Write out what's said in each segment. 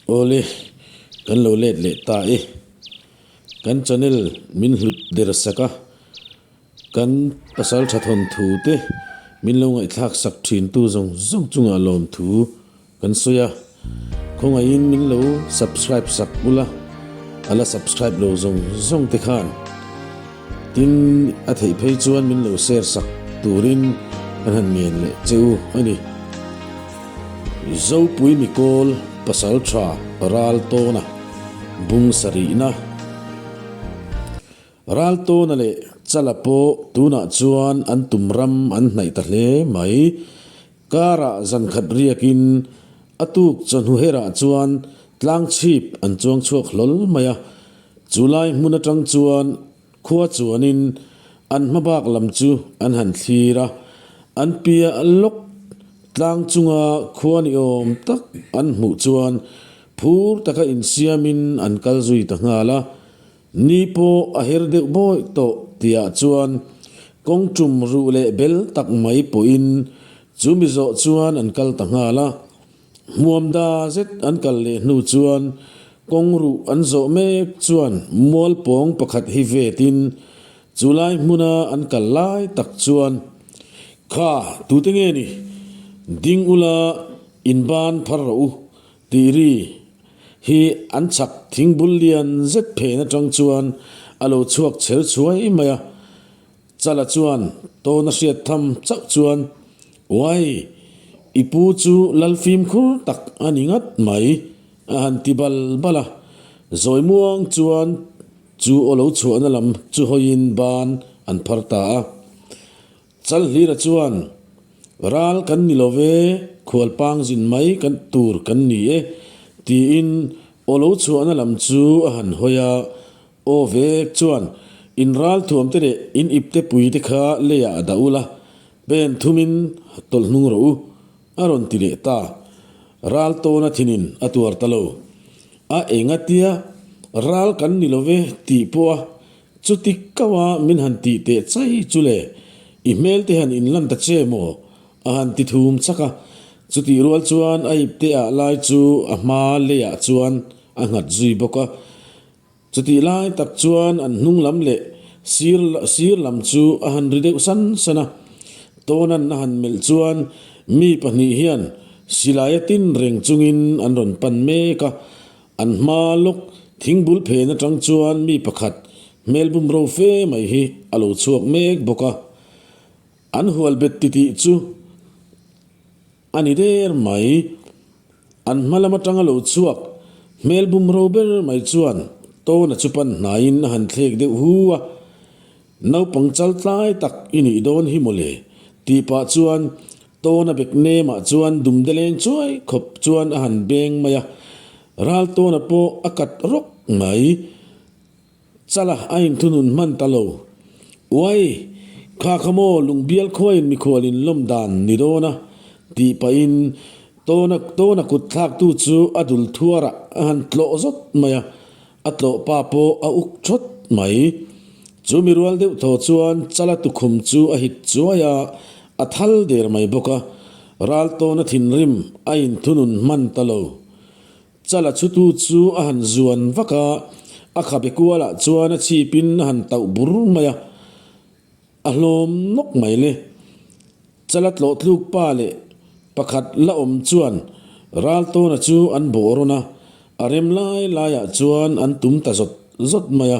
Awle, kan lo let leh ta e. Kan channel min hlut der sak a, kan pasal tha thawn thu te min lo ngaihthlak sak thin tu zawng zawng chungah lawmthu kan sawi a. Khawngaihin min lo subscribe sak ula, a la subscribe lo zawng zawng te khan tin a theih phei chuan min lo share sak turin kan han ngen leh che u a ni. Zopui Mikawl pasal tha ral tawna bung sarihna. Ral tawna leh Chala pawh tunah chuan an tum ram an hnaih ta hle mai. Karah zan khat riakin a tuk chawhnu herah chuan tlang chhip an chuang chhuak hlawl mai a. Chu lai hmun atang chuan Khua chuanin an hmabak lam chu an han thlir a, an piah lawk tlang chunga khua ni awm tak an hmuh chuan phur taka insiamin an kal zui ta nghal a. Ni pawh a her deuh bawih tawh tihah chuan kawng tum ruh leh bel tak mai pawhin chu mi zawh chuan an kal ta nghal a. Hmuam da zet an kal leh hnu chuan kawng ruh an zawh mek chuan mual pawng pakhat hi vetin chu lai hmuna an kal lai tak chuan, Kha, tute nge ni? Ding ula in ban phar rawh u, tih ri hi an chhak thingbul lian zet phen atang chuan a lo chhuak chher chhuai mai a. Chala chuan tawn a hriat tham chauh chuan, Uai, i pu chu lal fimkhur tak a ni ngat mai, a han ti bal bal a. Zawi muang chuan chu aw lo chhuahna lam chu hawiin ban an phar ta a. Chalhlira chuan, Ral kan ni lo ve, khualpang zin mai kan tur kan ni e, tiin aw lo chhuahna lam chu a han hawi a. Aw vek chuan in ral thuam te leh in ip te pui te kha leiah a dah ul a, pen thumin tawlh hnung rawh u, a rawn ti leh ta. Ral tawna thinin a tuar ta lo. A eng atia ral kan ni lo ve tih pawh a chuti kau a min han tih teh chai chu le, i hmel te han inlan ta che maw? a han ti thum chak a. Chutih rual chuan a ip te ah lai chu a hma leiah chuan a nghat zui bawk a. Chutih lai tak chuan an hnung lam leh sir sir lam chu a han ri deuh san san a. Tawnan a han melh chuan mi pahnih hian silaia tin reng chungin an rawn pan mek a. An hma lawk thingbul phen atang chuan mi pakhat hmel bum ro fe mai hi a lo chhuak mek bawk a. An hual bet titih chu a ni der mai. An hma lam atanga lo chhuak hmel bum ro ber mai chuan Tawna chu pan hnaiin a han thlek deuh hu a, Naupang chal tlai tak i nih dawn hi mawle tih pah chuan Tawna bek nemah chuan dumde leng chuai khawp chuan a han beng mai a, ral Tawna pawh a kat rawk mai. Chala a inthunun hman ta lo. Uai, kha kha maw lungbial khuaiin mikhual in lawm dan ni dawn a, tih pahin Tawna Tawna kut thlaktu chu a dul thuarah a han tlawh zawt mai a, a tlawh pa pawh a uk thawt mai. Chu mi rual deuh thaw chuan Chala tukhum chu a hit chuai a, a thal der mai bawk a. Ral Tawna thinrim a inthunun hman ta lo. Chala chhutu chu a han zuan vak a, a khabe kualah chuan a chhipin a han tauh bur mai a, a hlawm nawk mai le. Chala tlawh tluk pa leh pakhat la awm chuan Raltawna chu an bawh rawn a, a rem lai laiah chuan an tum ta zawt zawt mai a.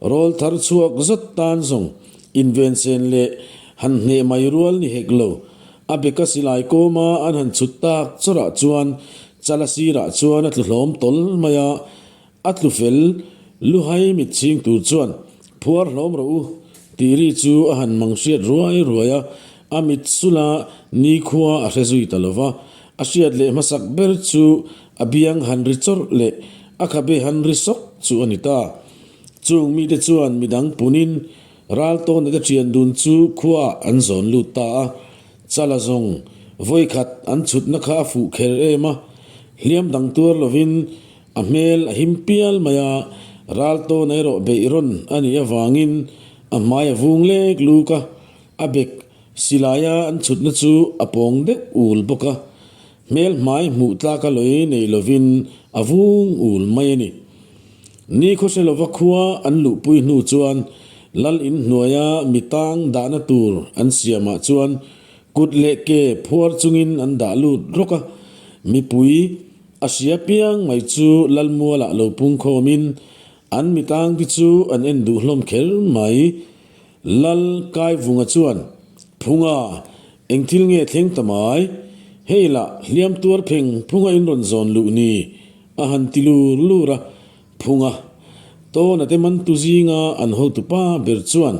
Rawl thar chhuak zawt tan zawng invensen leh han hneh mai rual ni hek lo. A beka silai kawma an han chhut tak chawrah chuan chala sirah chuan a tlu hlawm tawl mai a, a tlu fel luhai mit chhing tur chuan phuar hlawm rawh u tih ri chu a han mang hriat ruai ruai a, a mit sula nikhua a hre zui ta lo va, a hriat leh hmasak ber chu a biang han ri chawrh leh a khabe han ri sawk chu a ni ta. Chung mite chuan midang punin ral tawnna te thian dun chu khuaah an zawn lut ta a, Chala zawng vawikhat an chhutna kha a fuh kher em a, hliam dang tuar lovin a hmel a him pial mai a, ral tawn erawh beih rawn a nih avangin a hmai a vung lek luk a, a bek silaia an chhutna chu a pawng deuh ul bawk a. Hmel hmai hmuh tlaka lawih nei lovin a vung ul mai a ni. Ni khawhre lova khua an luhpui hnu chuan lal in hnuaia mi tang dahna tur an siamah chuan kut leh ke phuar chungin an dah lut rawk a. Mipui a hria piang mai chu lal mualah lo pungkhawmin an mi tangte chu an en duh hlawm kher mai. Lal Kaivunga chuan, Phunga, eng thil nge thleng ta mai? Hei lah hliam tuar pheng phunga in rawn zawn luh ni? a han ti lur lur a. Phunga, Tawna te mantu zinga an hotu pa ber chuan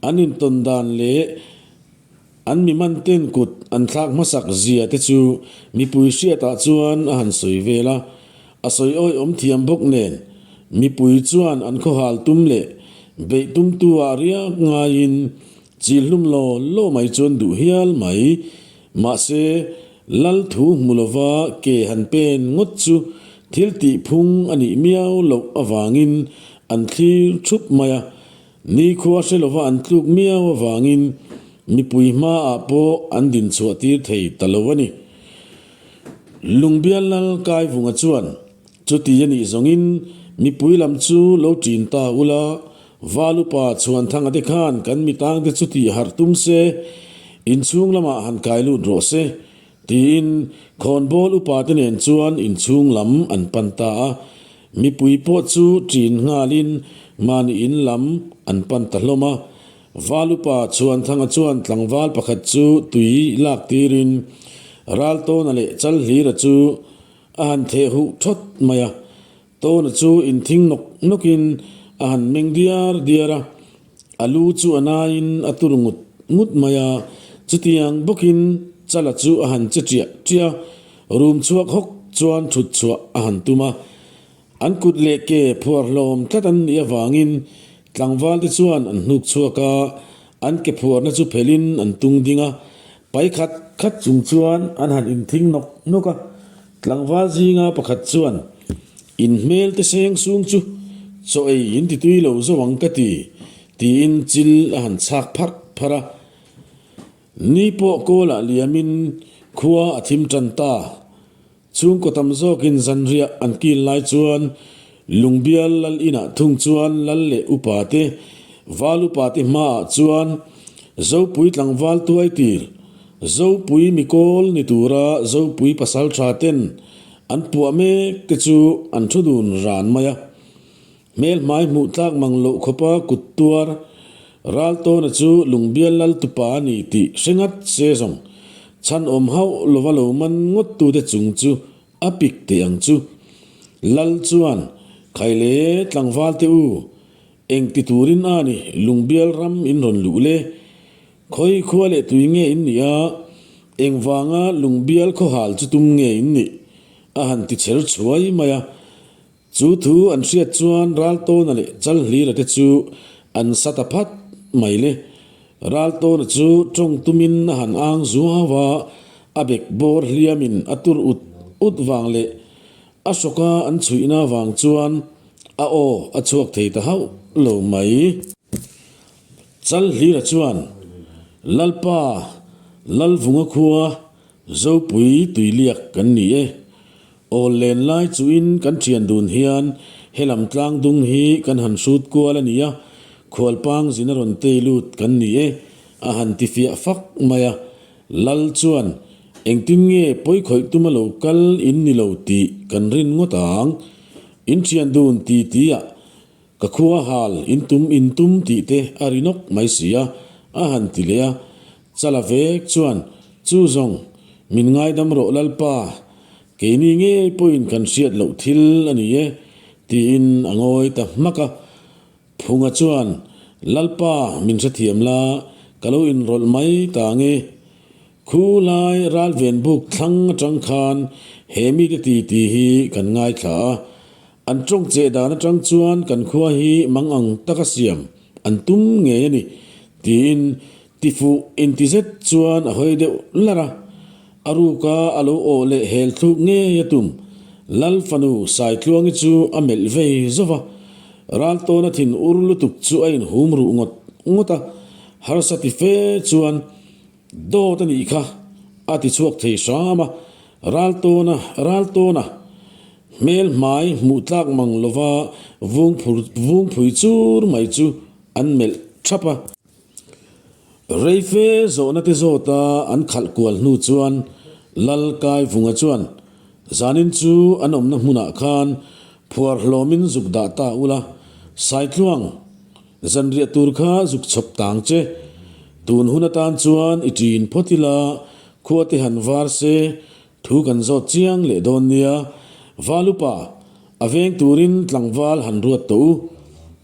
an intawn dan leh An mi man ten kut an thlak hmasak zia te chu mipui hriatah chuan a han sawi vel a, a sawi awihawm thiam bawk nen mipui chuan an khawhal tum leh beih tumtu ah riak ngaiin chil hlum law law mai chuan duh hial mai. Mahse, lal thu hmu lova ke han pen ngawt chu thil tih phung a nih miau loh avangin an thlir thup mai a, Nikhua hre lova an tluk miau avangin mipui hmaah pawh an din chhuah tir thei ta lo a ni. Lungbial Lal Kaivunga chuan chuti a nih zawngin mipui lam chu lo ṭin ta ula, Valupa Chhuanthanga te khan kan mitangte chu tih harh tum se, inchhung lamah han kai lut rawh se, tiin khawnbawl upate nen chuan inchhung lam an pan ta a. Mipui pawh chu ṭin nghalin mahni in lam an pan ta hlawm a. Valupa Chhuanthanga chuan tlangval pakhat chu tui lak tirin Raltawna leh Chalhlira chu a han theh huh thawt mai a. Tawna chu inthing nawk nawkin a han meng diar diar a, a lu chu a naiin a tur ngut ngut mai a. Chutiang bawkin Chala chu a han che ṭiah ṭiah a. Rum chhuak hawk chuan thut chhuah a han tum a, an kut leh ke phuar hlawm tlat an nih avangin tlangval te chuan an hnuk chhuak a, an ke phuarna chu phelhin an tung ding a, pai khat khat chung chuan an han inthing nawk nawk a. Tlangval zinga pakhat chuan, In hmel te seng sung chu chaw ei in ti tui lo zo ang ka ti, tiin chil a han chhak pharh pharh a. Ni pawh kawlah liamin khua a thim tan ta. Chhungkaw tam zawkin zanriah an kil lai chuan Lungbial lal inah thung chuan lal leh upa te, val upa te hmaah chuan Zopui tlangval tuai tir, Zopui mikawl ni tura Zopui pasal tha ten an puah mek te chu an thu dun ran mai a. Hmel hmai hmuh tlak mang loh khawpa kut tuar Raltawna chu Lungbial lal tupa a ni tih hre ngat se zawng chhan awm hauh lova lo man ngawt tute chung chu a pik teh ang chu. Lal chuan, Khaile tlangval te u, eng ti turin a ni Lungbial ram in rawn luh le? Khawi khua leh tui nge in nih a, engvanga Lungbial khawhal chu tum nge in nih? a han ti chher chhuai mai a. Chu thu an hriat chuan Raltawna leh Chalhlira te chu an sa ta phat mai le. Raltawna chu tawng tumin a han ang zuau a, a bek bawr hliamin a tur ut ut vang leh a hrawka an chhuihna vang chuan a aw a chhuak thei ta hauh lo mai. Chalhlira chuan, Lalpa, Lalvunga khua Zopui tuiliak kan ni e. Awl len lai chuin kan thian dun hian helam tlang dung hi kan han hrut kual a ni a, khualpang zin a rawn tei lut kan ni e, a han ti fiah fak mai a. Lal chuan, Engtin nge pawi khawih tuma lo kal in ni lo tih kan rin ngawt ang. In thian dun ti ti ah Ka khua hal in tum in tum tih te a ri nawk mai si a, a han ti leh a. Chala vek chuan, Chu zawng, min ngaidam rawh Lalpa, keini ngei pawhin kan hriat loh thil a ni e, tiin a ngawi ta hmak a. Phunga chuan, Lalpa, min hrethiam la, ka lo inrawlh mai ta nge. Khu lai ralven buk thlang atang khan he mite titi hi kan ngaithla a. An tawng cheh dan atang chuan kan khua hi mang ang taka siam an tum ngei a ni, tiin tifuh intizet chuan a hawi deuh larh a. A ruka a lo awh leh hel thluk ngei a tum. Lal fanu Saitluangi chu a melh vei zauh va, Raltawna thin ur lutuk chu a inhum ruh ngawt ngawt a, harsa ti fe chuan, Dawt a nih kha, a ti chhuak thei hram a. Raltawna, Raltawna! Hmel hmai hmuh tlak mang lova vung phur vung phui chur mai chu an melh thap a. Reife zawhna te zawta an khalh kual hnu chuan Lal Kaivunga chuan zanin chu an awmna hmunah khan phuar hlawmin zuk dah ta ula, Saitluang, zanriah tur kha zuk chhawp tang che. Tun hun atan chuan i ṭin phawt ila, khua te han var se, Thu kan zawt chiang leh dawn nia, Valupa, a veng turin tlangval han ruat tawh u.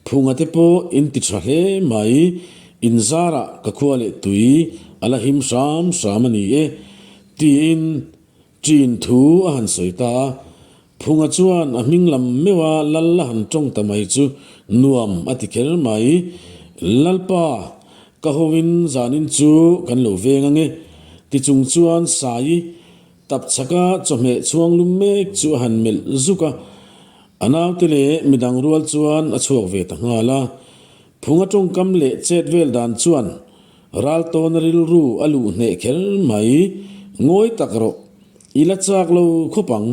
Phunga te pawh in ti tha hle mai, in zarah ka khua leh tui a la him hram hram a ni e, tiin Chin thu a han sawi ta a. Phunga chuan a hming lam meuha lal la han tawng ta mai chu nuam a ti kher mai. Lalpa, ka hoin zanin chu kan lo veng ange, ti chung chuan Saii tapchhaka chawhmeh chhuang lum mek chu a han melh zuk a. A naute leh midang rual chuan a chhuak ve ta nghal a. Phunga tawngkam leh chet vel dan chuan Raltawna rilru a luh hneh kher mai. Ngawi tak rawh, i la chak lo khawp ang,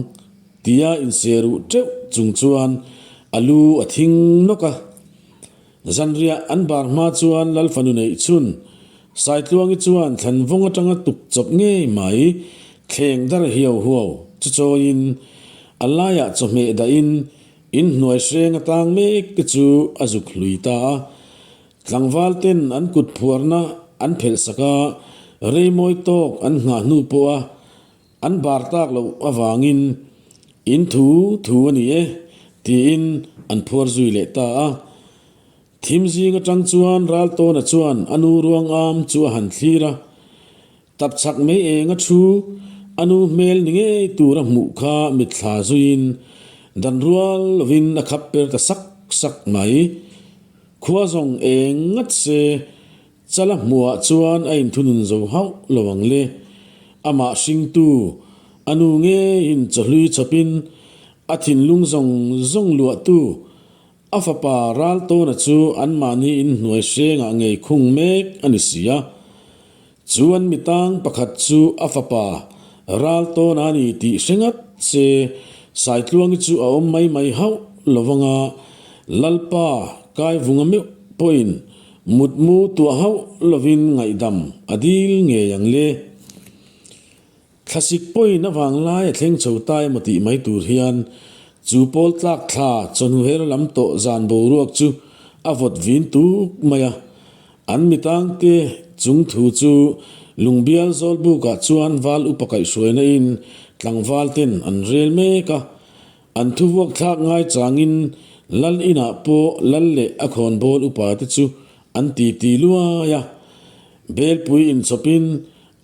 tia inse ruh teuh chung chuan a lu a thing nawk a. Zanriah an bar hma chuan Lalfanu neih chhun Saitluangi chuan thlanvawng atanga tuk chawp ngei mai thleng dar hiau huau chu chawiin a laiah chawhmeh dahin inhnuai hreng atang mek te chu a zuk hlui ta a. Tlangval ten an kut phuarna an phelh sak a, reimawi tawk an nghah hnu pawha an bar tak loh avangin in thu thu a ni e tiin an phuar zui leh ta a. Thim zing atang chuan Raltawna chuan a nu ruang am chu a han thlir a, Tapchhak mai eng a thu, a nu hmel ni ngei tur a hmuh kha mitthla zuiin dan rual lovin a khap per ta sak sak mai. Khua zawng eng ngat se chala hmuhah chuan a inthunun zo hauh lo ang le. Amah hringtu, a nu ngeiin chawhlui chawpin a thinlung zawng zawng luahtu a fapa Raltawna chu anmahni inhnuai hrengah ngei khung mek a ni si a. Chu an mitang pakhat chu a fapa Raltawn a ni tih hre ngat se Saitluangi chu a awm mai mai hauh lo vanga Lalpa Kaivunga meuh pawhin mutmu tuah hauh lovin ngaihdam a dil ngei ang le. Thlasik pawhin a vanglai a thleng chho ta emaw tih mai tur hian chu pawl tlak thla chawhnu her lam tawh zan boruak chu a vawt vin tuk mai a. An mitangte chung thu chu Lungbial Zawlbukah chuan val upa kaihhruaina in tlangval ten an rel mek a. An thu vuak thlak ngai changin Lal inah pawh Lal leh a khawnbawl upa te chu an titi luai a. Belpui inchawpin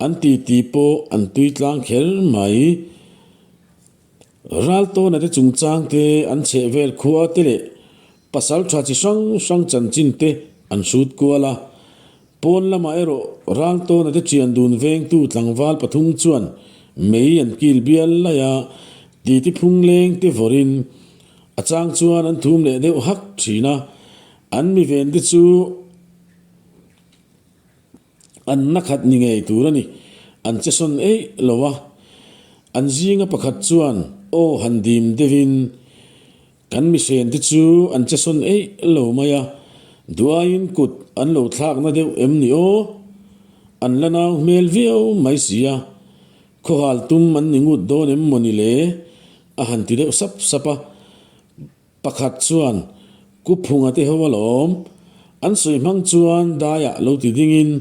An titi pawh an tui tlang kher mai. Raltawna te chungchang te, an chhehvel khua te leh pasal tha chi hrang hrang chanchin te an hrut kual a. Pawn lamah erawh Raltawna te thian dun vengtu tlangval pathum chuan mei an kil bial laih a, titi phung leng te vawrin a chang chuan an thum leh deuh hak thin a. An mi ven te chu. An na khat ni ngei tur a ni. An che sawn eih lo a. An zinga pakhat chuan aw han dim deuhin, Kan mihren te chu an che sawn eih lo mai a, duaiin kut an lo thlakna deuh em ni aw? An la nau hmel viau mai si a, khawhal tum an ni ngut dawn em maw ni le? a han ti deuh sap sap a. Pakhat chuan, Ku Phunga te ho alawm. An sawi hmang chuan daiah lo ti dingin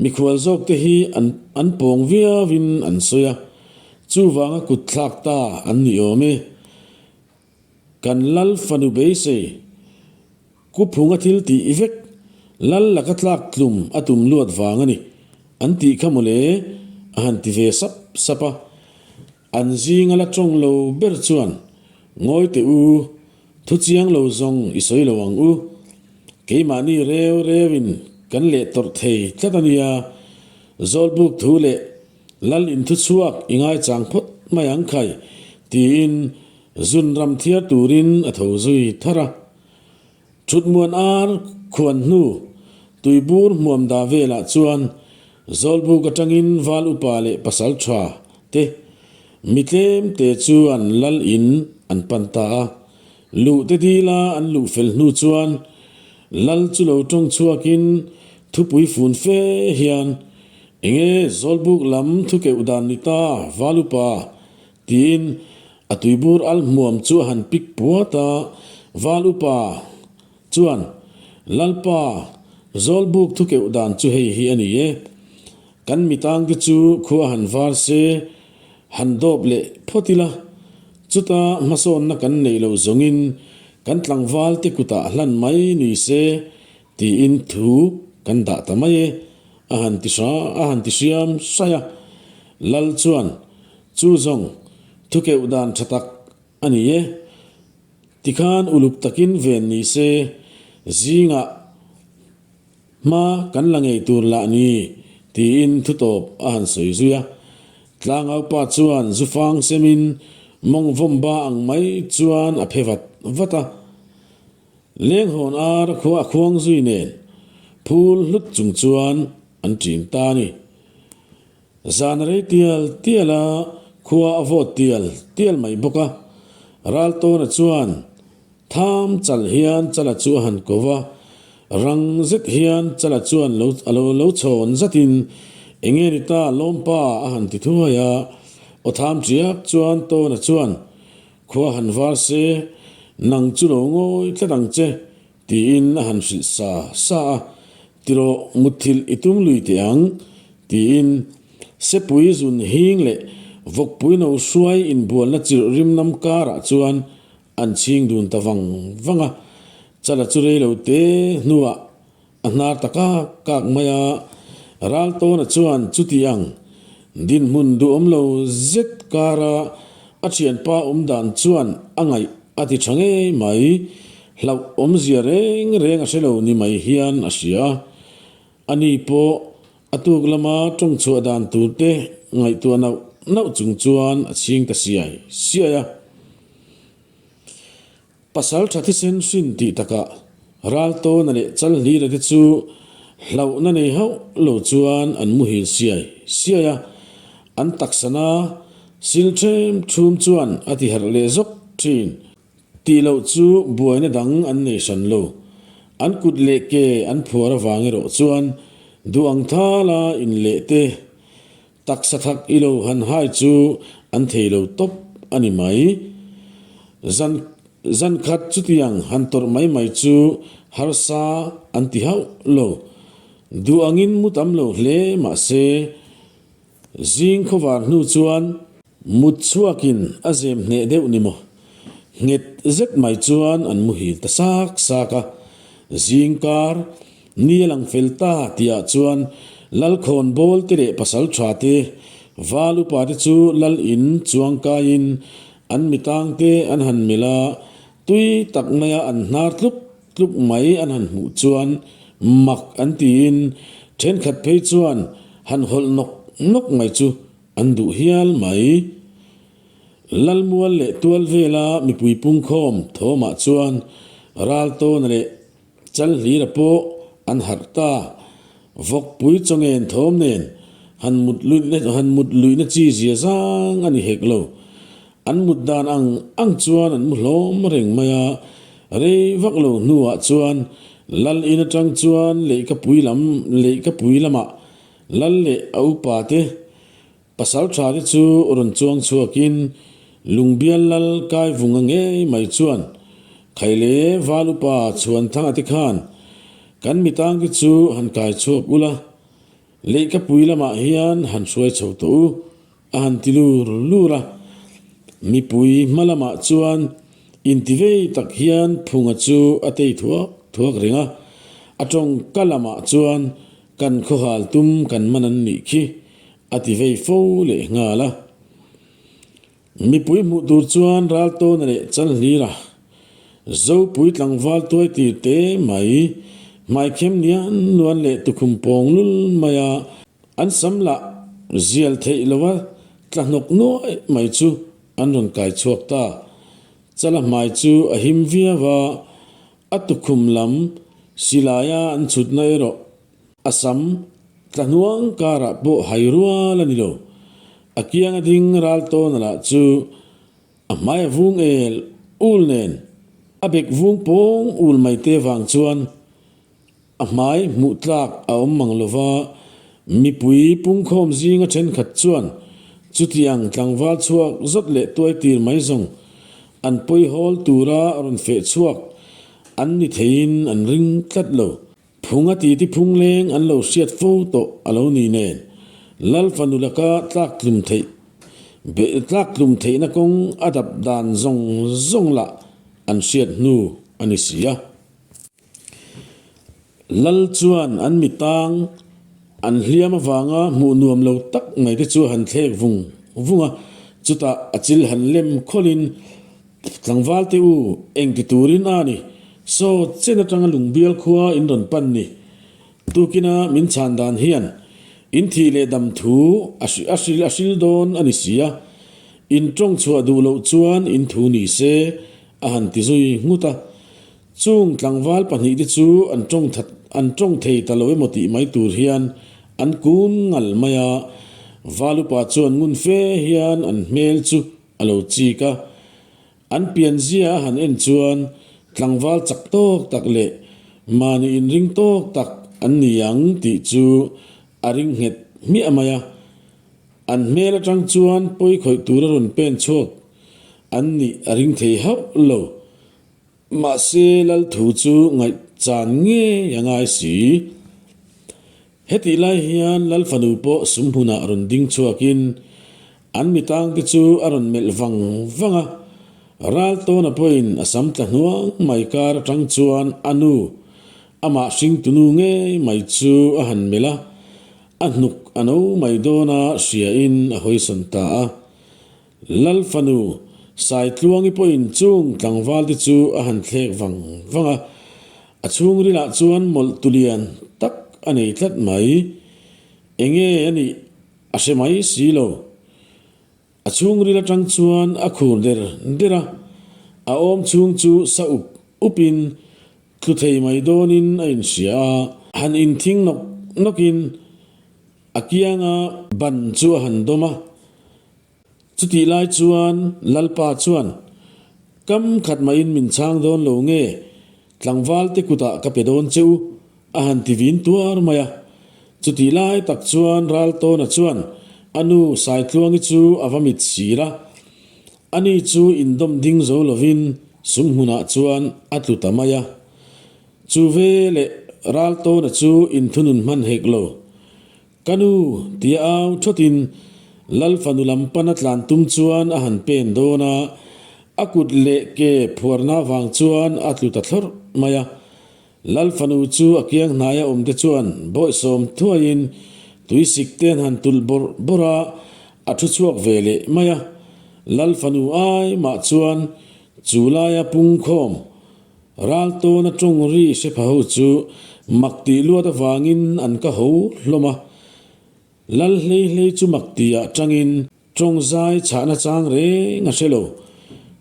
mikhual zawk te hi an an pawng viauin an sawi a, chuvanga kut thlak ta an ni awm e. Kan lal fanu beisei, Ku Phunga thil tih vek, lal laka tlak tlum a tum luat vang a ni, an tih kha mawle, a han ti ve sap sap a. An zinga la tawng lo ber chuan, Ngawi teh u, thu chiang lo zawng i sawi lo ang u. Keimahni reu reuin kan leh tawrh thei tlat a nia. Zawlbuk thu leh Lal in thuchhuak i ngaichang phawt mai ang khai, tiin zun ram thiar turin a tho zui thar a. Thutmuan ar khuan hnu tuibur hmuam dah velah chuan Zawlbuk atangin Val upa leh pasal tha te. Mi tlem te chuan lal in an pan ta a. Luh te dila an luh fel hnu chuan lal chu lo tawng chhuakin thupui fun fe hian, Enge Zawlbuk lam thukeuh dan ni ta, Valupa? Tiin a tuibur al hmuam chu a han pik puat a, Valupa chuan, Lalpa, Zawlbuk thukeuh dan chu hei hi a ni e. Kan mitangte chu khua han var se, han dawp leh phawt ila, chuta hmasawnna kan neih loh zawngin kan tlangvalte kutah hlan mai ni se tiin thu kan dah ta mai e, a han ti hra, a han ti hriam hraih a. Lal chuan, Chu zawng, thukeuh dan tha tak a ni e. Tikhan uluk takin ven ni se, zingah Hma kan la ngei tur lah ni, tiin thutawp a han sawi zui a. Tlangaupa chuan zufang semin mawng vawmba ang mai chuan a phe vat vat a. Lenghawn ar khua a khuang zui nen phul hlut chung chuan an ṭin ta a ni. Zan a rei tial tial a, khua a vawt tial tial mai bawk a. Raltawna chuan Tham chal hian Chala chu a han ko va, rang zet hian Chala chuan lo a lo lo chhawn zatin, Enge ni ta lawmpa a han ti thuai a, aw tham ṭiak chuan Tawna chuan, Khua han var se, nang chu lo ngawi tlat ang che, tiin a han hrilh sa sa a, Tirawh mutthilh i tum lui teh ang, tiin Sepui zun hing leh Vawkpui no hruai inbualna chirh rim nam karah chuan An chhing dun ta vang vang a, Chala chu rei lo te hnuah a hnar ta kak kak mai a, Raltawna chuan chuti ang dinhmun duhawm lo zet kara a thianpa awm dan chuan a ngaih a ti tha ngei mai, hlauh awmzia reng reng a hre lo ni mai hian a hria a. Ani pawh a tuk lama tawng chhuah dan tur te ngaihtuah nauh nauh chung chuan a chhing ta siai siai a. Pasal tha thisen hrin tih takah Raltawna leh Chalhlira te chu hlauhna nei hauh lo chuan an muhil siai siai a, an taksana sil ṭhem ṭhum chuan a ti harh leh zawk ṭhin. Tih loh chu buaina dang an nei hran lo. An kut leh ke an phuar avang erawh chuan duh ang thala inleh te, taksa thak i lo han hai chu an thei lo tawp a ni mai. Zan zan khat chutiang han tawrh mai mai chu harsa an ti hauh lo. Duh angin mu tam lo hle mah se, Zing khawvar hnu chuan mut chhuakin a zem hneh deuh ni maw? Nghet zet mai chuan an muhil ta sak sak a. Zing kar ni a lang fel ta tihah chuan Lalkhawn bawl te leh pasal tha te, val upa te chu lal in chuang kaiin an mitang te an han melh a, tui tak maia an hnar tlup Tluk mai an han hmuh chuan mak an tiin thenkhat phei chuan han hawlh nawk nawk mai chu an duh hial mai. Lalmual leh tual vela mipui pungkhawm thawmah chuan Raltawna leh Chalhlira pawh an harh ta. Vawkpui chawngen thawm nen han mut luihna han mut luihna chi zia zang a ni hek lo. An mut dan ang ang chuan an mu hlawm reng mai a, rei vak lo hnuah chuan Lal in atang chuan lehkapui lam lehkapui lamah Lal leh a upa te pasal tha te chu rawn chuang chhuakin Lungbial Lal Kaivunga ngei mai chuan Khaile Val upa Chhuanthanga te khan kan mitangte chu han kai chhuak ula, lehkapui lamah hian han hruai chho tawh u. A han ti lur lur a, mipui hma lamah chuan intivei tak hian Phunga chu a tei thuak thuak reng a, a tawngka lamah chuan kan khawhal tum kan man an nih khi a ti vei fo leh nghal a. Mipui hmuh tur chuan Raltawna leh Chalhlira, Zopui tlangval tuai tir te mai, hmaikhem nian nuan leh tukhum pawng lul maia An sam lah zial theih lova tla hnawk nuai mai chu an rawn kai chhuak ta. Chala hmai chu a him viau a, a tukhum lam silaia an chhutna erawh a sam tla hnuang karah pawh hai rual a ni lo. A kianga ding ral tawna lah chu a hmai a vung el ul nen a bek vung pawng ul mai te vang chuan A hmai hmuh tlak a awm mang lova, mipui pungkhawm zinga thenkhat chuan chutiang tlangval chhuak zawt leh tuai tir mai zawng an pawi hawl tura rawn feh chhuak an ni theiin an ring tlat lo. Phung a titi phung leng an lo hriat fo tawh a lo ni nen, Lal fanu laka tlak tlum theih tlak tlum theihna kawng a dap dan zawng zawng lah an hriat hnu a ni si a. Lal chuan an mitang an hliam avanga hmuh nuam lo tak mai te chu han thlek vung vung a, chutah a chil han lem khawlhin, Tlangval te u, eng ti turin a ni, saw chen atanga lungbial khua in rawn pan ni, tukina min chhan dan hian in thih leh dam thu a a hril dawn a ni si a, in tawng chhuah duh loh chuan in thu ni se a han ti zui nghut a. Chung tlangval pahnihte chu an tawng that an tawng thei ta lo emaw tih mai tur hian an kun ngal mai a, Valupa chuan ngun fe hian an hmel chu a lo chik a. An pianzia a han en chuan tlangval chak tawk tak leh mahni inring tawk tak an ni ang tih chu a ring nghet hmiah mai a. An hmel atang chuan pawi khawih tura rawn pen chhuak an nih a ring thei hauh lo. Mahse, Lal thu chu ngaihchan ngei a ngai si. Hetih lai hian Lal fanu pawh sum hmunah rawn ding chhuakin an mitangte chu a rawn melh vang vang a. Ral tawna pawhin a sam tla hnuang mai kar atang chuan a nu, amah hringtunu ngei mai chu a han melh a, a hnuk a no mai dawna hriain a hawisawn ta a. Lal fanu, Saitluangi pawhin chung tlangvalte chu a han thlek vang vang a, a chhungrilah chuan mawlh tulian tak a nei tlat mai. Enge a nih a hre mai si lo. A chhungril atang chuan a khur der der a, a awm chhung chu sa up upin tlu thei mai dawnin a inhria a, han inthing nawk nawkin A kianga ban chu a han dawm a, chutih lai chuan Lalpa chuan, Kam khat mahin min chhang dawn lo nge, tlangval te kutah ka pe dawn che u, a han ti vin tuar mai a. Chutih lai tak chuan Raltawna chuan a nu Saitluangi chu a va mit sir a, ani chu indawm ding zo lovin sum hmunah chuan a tlu ta mai a. Chu ve leh Raltawna chu inthunun hman hek lo. Ka nu, tia au thawtin Lal fanu lam pana tlan tum chuan a han pen dawn a, a kut leh ke phuarna avang chuan a tlu ta thlawrh mai a. Lal fanu chu a kiang hnaia awmte chuan bawihsawm thuaiin tuisik te an han tulh bawrh bawrh a, a thu chhuak ve leh mai a. Lal fanu ai mah chuan chu laia pungkhawm Raltawna tawng ri hre pha ho chu mak tih luat avangin an ka ho hlawm a. Lal hlei hlei chu mak tihah tangin tawng zai chhahna chang reng a hre lo.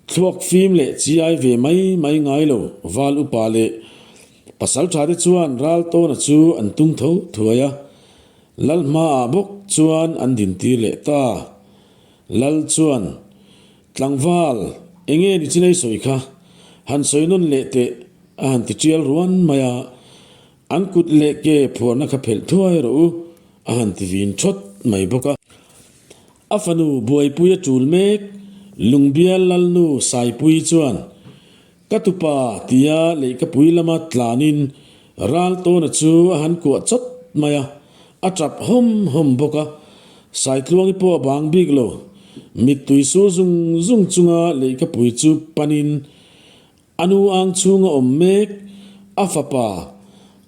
Thluak fim leh chiai ve mai mai ngai lo val upa leh pasal tha te chuan Raltawna chu an tung tho thuai a. Lal hmaah bawk chuan an dintir leh ta. Lal chuan Tlangval, enge ni chinei sawi kha? Han sawi nawn leh teh, a han ti tial ruan mai a. An kut leh ke phuarna kha phelh thuai rawh u, a han ti vin thawt mai bawk a. A fanu buaipui a tul mek, Lungbial Lalnu Saipui chuan, Ka tupa, tia leihkapui lama tlanin Raltawna chu a han kuah chawt mai a, a tap hawm hawm bawk a. Saitluangi pawh a bang bik lo. Mittui sur zung zung chunga leihkapui chu panin a nu ang chhunga awm mek, a fapa,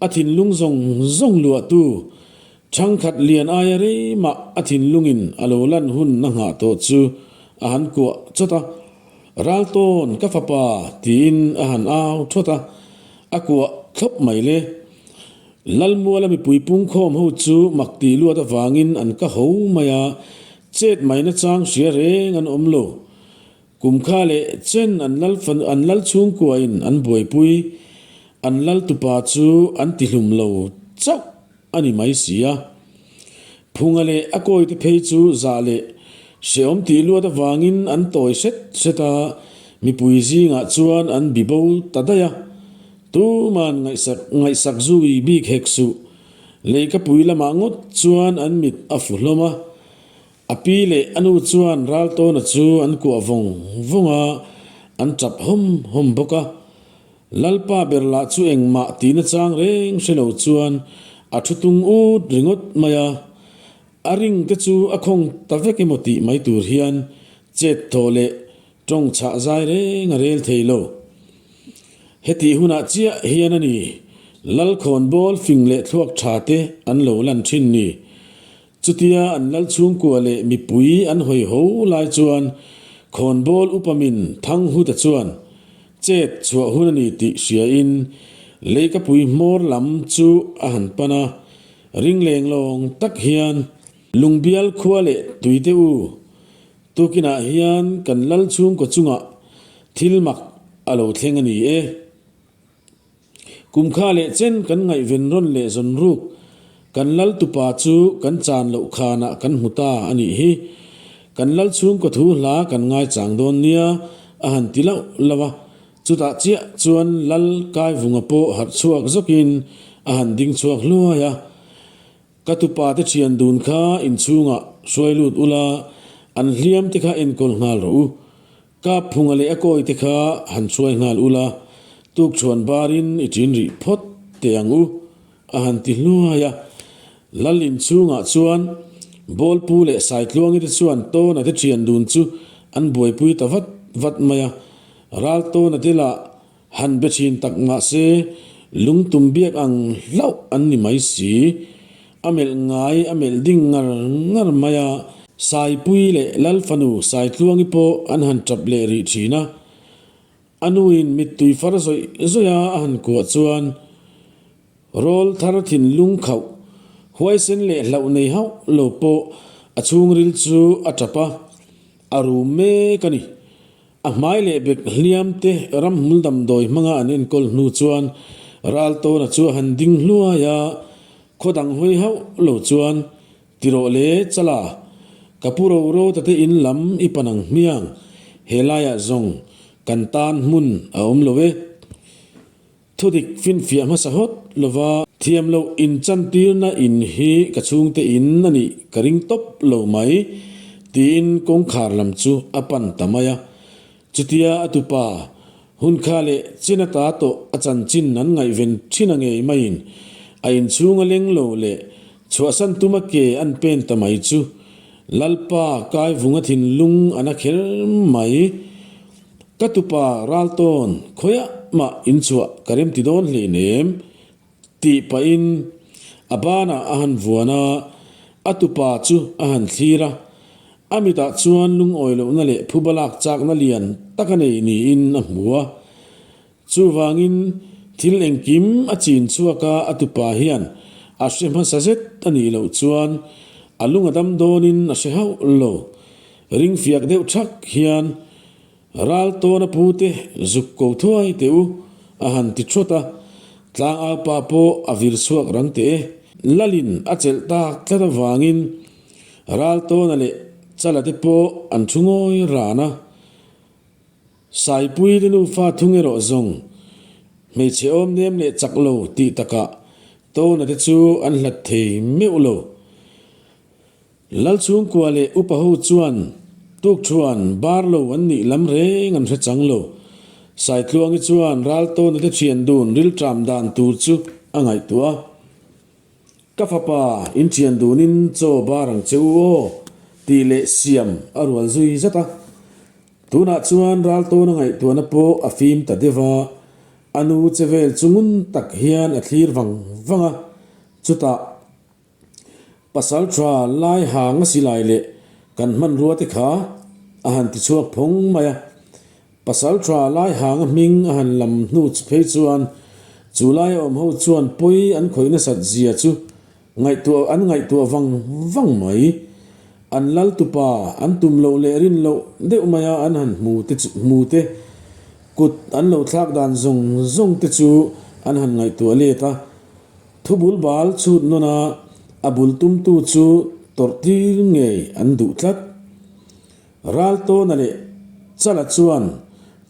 a thinlung zawng zawng luahtu, thangkhat lian aia rei mah a thinlungin a lo lan hun a nghah tawh chu a han kuah chawt a. Raltawn, ka fapa, tiin a han au thawt a, a kuah thlawp mai le. Lalmuala mipui pungkhawm ho chu mak tih luat avangin an ka ho mai a, chet mai nachang hria reng an awm lo. Kum kha leh chen an lal an lal chhungkuain an buaipui, an lal tupa chu an tihlum lo chauh a ni mai si a. Phunga leh a kawite phei chu zah leh. Hreawm tih luat avangin an tawi hret hret a, mipui zingah chuan an bibo ta daih a. Tuman ngaihsak ngaihsak zui bik hek suh. Leikapui lamah ngawt chuan an mit a fu hlawm a. A pi leh a nu chuan Raltawna chu an kuah vawng vawng a, an tap hawm hawm bawk a. Lalpa ber lah chu engmah tihna chang reng hre lo chuan a thu tung ut ringawt mai a. A ring te chu a khawng ta vek emaw tih mai tur hian chet thaw leh tawng chhah zai reng a rel thei lo. Hetih hunah chiah hian a ni, Lalkhawnbawl fing leh thluak tha te an lo lan thin ni. Chutia an lal chhungkua leh mipui an hawi ho lai chuan khawnbawl upamin Thanghuta chuan chet chhuah hun a ni tih hriain leikapui hmawr lam chu a han pan a, ring leng lawng tak hian Lungbial khua leh tuite u tukinah hian kan lal chhungkaw chungah thil mak a lo thleng a ni e. Kum kha leh chen kan ngaihven rawn leh zawn ruk, kan lal tupa chu kan chan loh khanah kan hmu ta a nih hi. Kan lal chhungkaw thu hla kan ngaichang dawn nia a han ti lauh lauh a. Chutah chiah chuan lal Kaivunga pawh harh chhuak zawkin a han ding chhuak hluai a. Ka tupa te thian dun kha inchhungah hruai lut ula, an hliam te kha enkawl nghal rawh u. Kap phunga leh a kawi te kha han hruai nghal ula, tukchhuan barin i ṭin rih phawt teh ang u, a han ti hluai a. Lal inchhungah chuan Bawlpu leh Saitluangi te chuan Tawna te ṭhian dun chu an buaipui ta vat vat mai a. Ral Tawna te lah han be ṭhin tak mah se lungtum biak ang hlauh an ni mai si. A melh ngai a melh ding ngar ngar mai a. Saipui leh Lalfanu Saitluangi pawh an han tap leh rih thin a. A nuin mittui far zawih zawih a a han kuah chuan rawl thar thinlung khauh, huaisen leh hlauh nei hauh lo pawh a chhungril chu a tap a, a rum mek a ni. A hmai leh bek hliam te ramhmul damdawi hmanga an enkawl hnu chuan Raltawna chu a han ding hluai a, khaw dang hawi hauh lo chuan Ti rawh le Chala, ka pu ro ro ta te in lam i pan ang hmiang, he laiah zawng kan tan hmun a awm lo e. Thudik finfiah hmasa hawt lova thiam loh inchantirna in hi ka chhungte in a nih ka ring tawp lo mai, tiin kawngkhar lam chu a pan ta mai a. Chutia a tupa, hun kha leh chin ata tawh a chanchin an ngaihven thin a ngei maiin a inchhung a leng lo leh chhuahsan tuma ke an pen ta mai chu Lalpa Kaivunga thinlung a na kher mai. Ka tupa Raltawn khawiah mah inchhuah ka remti dawn hleinem tih pahin a banah a han vuan a, a tupa chu a han thlir a. A mitah chuan lungawi lohna leh phuba lak chakna lian tak a nei niin a hmu a. Chuvangin thil engkim a chin chhuak a, a tupa hian a hre hmasa zet a nih loh chuan a lung a dam dawnin a hre hauh lo. Ringfiak deuh thak hian Ral tawn a pute zuk ko thuai teh u, a han ti thawt a, tlangau pa pawh a vir chhuak rang teh e. Lalin a chelh tak tlat avangin ral tawna leh chala te pawh an thu ngawi ran a. Saipui te nufa thung erawh zawng hmeichhe awm nem leh chak lo tih takah tawna te chu an hlat thei meuh lo. Lalchhungkua leh upa ho chuan tukthuan bar lo an nih lam reng an hre chang lo. Saitluangi chuan Raltawna te thian dun rilṭam dan tur chu a ngaihtuah a. Ka fapa, in thian dunin chaw bar ang che u aw, tih leh siam a rual zui zat a. Tunah chuan Raltawna ngaihtuahna pawh a fim ta deuh a, a nu che vel chu ngun tak hian a thlir vang vang a, chutah, Pasal tha lai hang a si lai leh kan hmanrua te kha a han ti chhuak phawng mai a. Pasal tha lai hang a hming a han lam hnu phei chuan chu laia awm ho chuan pawi an khawih nasat zia chu ngaihtuah an ngaihtuah vang vang mai. An lal tupa an tum loh leh rin loh deuh maia an han hmu te chu hmu te kut an lo thlak dan zawng zawng te chu an han ngaihtuah let a. Thu bul bal chhut nawn a, a bul tumtu chu tawrh tir ngei an duh tlat. Raltawna leh Chala chuan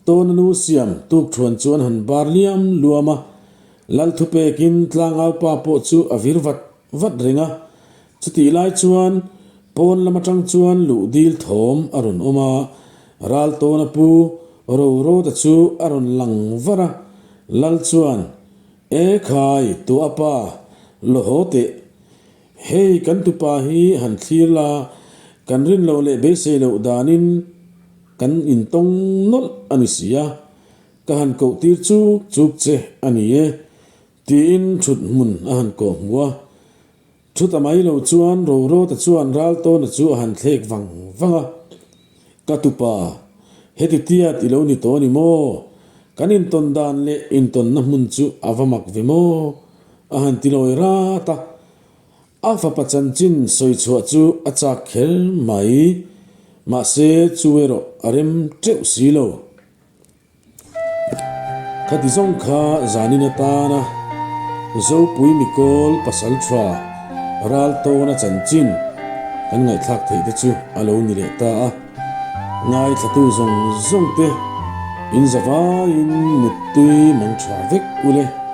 Tawna nu siam tukthuan chu an han bar liam luam a, Lal thupekin tlangaupa pawh chu a vir vat vat reng a. Chutih lai chuan pawn lam atang chuan luh dil thawm a rawn awm a, Raltawna pu Rorawta chu a rawn lang var a, Lal chuan, E khai, tuah pa, law haw teh. Hei kan tupa hi han thlir la, kan rin loh leh beisei loh danin kan intawng nawlh a ni si a, ka han koh tir chuk chuk che a ni e, tiin thut hmun a han kawh hmu a. Chuta mai lo chuan Rorawta chuan Raltawna chu a han thlek vang vang a, Ka tupa, heti tiat i lo ni tawh a ni maw? Kan intawn dan leh intawnna hmun chu a va mak ve maw? A han ti lawi rat a. A fapa chanchin sawi chhuah chu a chak kher mai. Mahse, chu erawh a rem teuh si lo. Khati zawng kha zanin atana Zopui Mikawl pasal tha Raltawna chanchin kan ngaihthlak theih te chu a lo ni leh ta a. Ngaithlatu zawng zawng te in zavaiin muttui mang tha vek u le.